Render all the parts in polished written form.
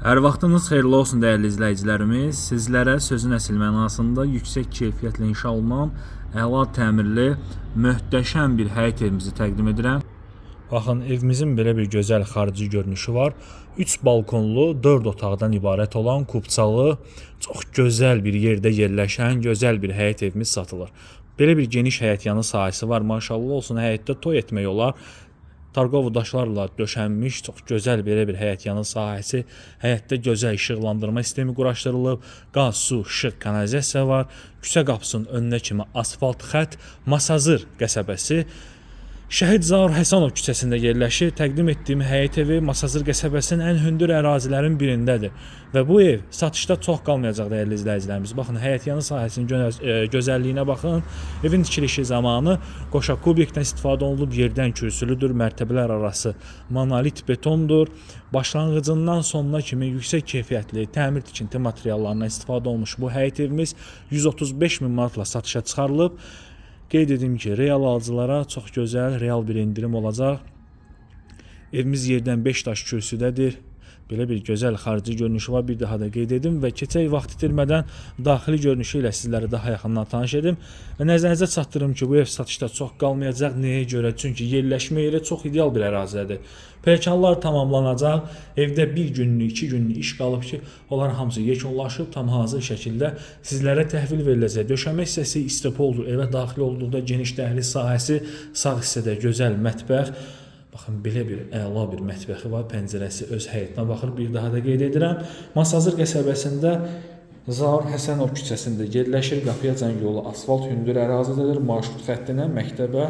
Hər vaxtınız xeyirli olsun dəyərli izləyicilərimiz. Sizlərə sözün əsl mənasında yüksək keyfiyyətlə inşa olunan, əla təmirli, möhtəşəm bir həyət evimizi təqdim edirəm. Baxın, evimizin belə bir gözəl xarici görünüşü var. 3 balkonlu, 4 otaqdan ibarət olan kupçalı, çox gözəl bir yerdə yerləşən gözəl bir həyət evimiz satılır. Belə bir geniş həyətyanı sahəsi var. Maşallah olsun, həyətdə toy etmək olar. Tarqovu daşlarla döşənmiş çox gözəl belə bir həyətyanı sahəsi, həyətdə gözəl işıqlandırma sistemi quraşdırılıb, qaz, su, işıq, kanalizasiya var. Küçə qapısının önünə kimi asfalt xətt, Masazır qəsəbəsi Şəhid Zaur Həsənov küçəsində yerləşir. Təqdim etdiyim həyət evi Masazır qəsəbəsinin ən hündür ərazilərin birindədir. Və bu ev satışda çox qalmayacaq dəyərli izləyicilərimiz. Baxın, həyətyanı sahəsinin gözəlliyinə baxın. Evin tikilişi zamanı qoşa kubikdən istifadə olunub, yerdən kürsülüdür, mərtəbələr arası monolit betondur. Başlanğıcından sonuna kimi yüksək keyfiyyətli təmir tikinti materiallarından istifadə olunmuş bu həyət evimiz 135 min manatla satışa çıxarılıb. Qeyd edim ki, real alıcılara çox gözəl, real bir endirim olacaq. Evimiz yerdən 5 daş kürsüdədir. Belə bir gözəl xarici görünüşü var, bir daha da qeyd edim və keçək vaxt itirmədən daxili görünüşü ilə sizləri daha yaxından tanış edim. Və nəzərinizə çatdırım ki, bu ev satışda çox qalmayacaq. Nəyə görə? Çünki yerləşmə yeri çox ideal bir ərazidədir. Pləkanlar tamamlanacaq. Evdə bir günlük, 2 günlük iş qalıb ki, onlar hamısı yekunlaşıb, tam hazır şəkildə sizlərə təhvil veriləcək. Döşəmə hissəsi istipoldur. Evə daxil olduqda geniş dəhliz sahəsi, sağ hissədə gözəl mətbəx. Baxın, belə bir əla bir mətbəxi var, pəncərəsi öz həyətinə baxır, bir daha da qeyd edirəm. Masazır qəsəbəsində Zaur Həsənov küçəsində yerləşir. Qapıyacan yolu asfalt hündür ərazidədir. Marşrut xəttinə, məktəbə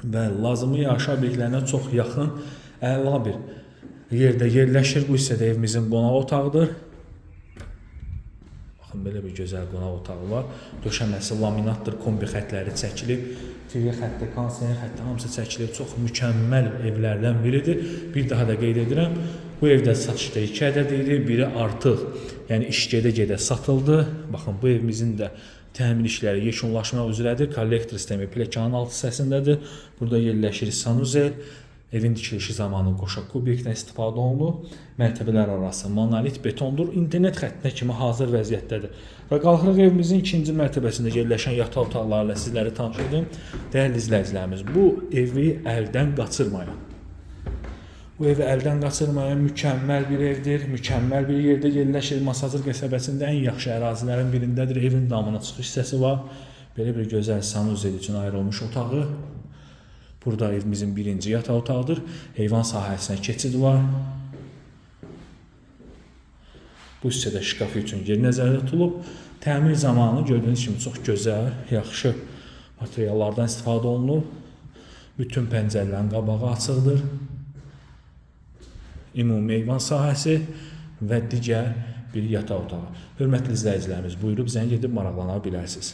və lazımi yaşayış obyektlərinə çox yaxın əla bir yerdə yerləşir. Bu hissədə evimizin qonaq otağıdır. Baxın, belə bir gözəl qonaq otağı var. Döşəməsi laminatdır, kombi xətləri çəkilib, TV xətti, kondisioner xətti hamısı çəkilib. Çox mükəmməl evlərdən biridir. Bir daha da qeyd edirəm, bu evdə satışda 2 ədəd idi, biri artıq, yəni iş gedə-gedə satıldı. Baxın, bu evimizin də təmir işləri yekunlaşmaq üzrədir. Kollektor sistemi pləkanın alt hissəsindədir. Burada yerləşir sanuzel. Evin tikilişi zamanı qoşa kubikdən istifadə olunub. Mərtəbələr arası monolit betondur. İnternet xəttinə kimi hazır vəziyyətdədir. Və qalxırıq evimizin ikinci mərtəbəsində yerləşən yataq otaqları ilə sizləri tanış edim. Dəyərli izləyicilərimiz, bu evi əldən qaçırmayın. Bu evi əldən qaçırmayın. Mükəmməl bir evdir. Mükəmməl bir yerdə yerləşir. Masazır qəsəbəsində ən yaxşı ərazilərin birindədir. Evin damına çıxış hissəsi var. Belə bir gözəl sanuzel üçün ayrılmış otağı. Burada evimizin birinci yataq otağıdır. Heyvan sahəsinə keçid var. Bu hissədə şkaf üçün yer nəzərdə tutulub. Təmir zamanı gördüyünüz kimi çox gözəl, yaxşı materiallardan istifadə olunub. Bütün pəncərələrin qabağı açıqdır. Ümumi eyvan sahəsi və digər bir yataq otağı. Hörmətli izləyicilərimiz, buyurub zəng edib maraqlana bilərsiniz.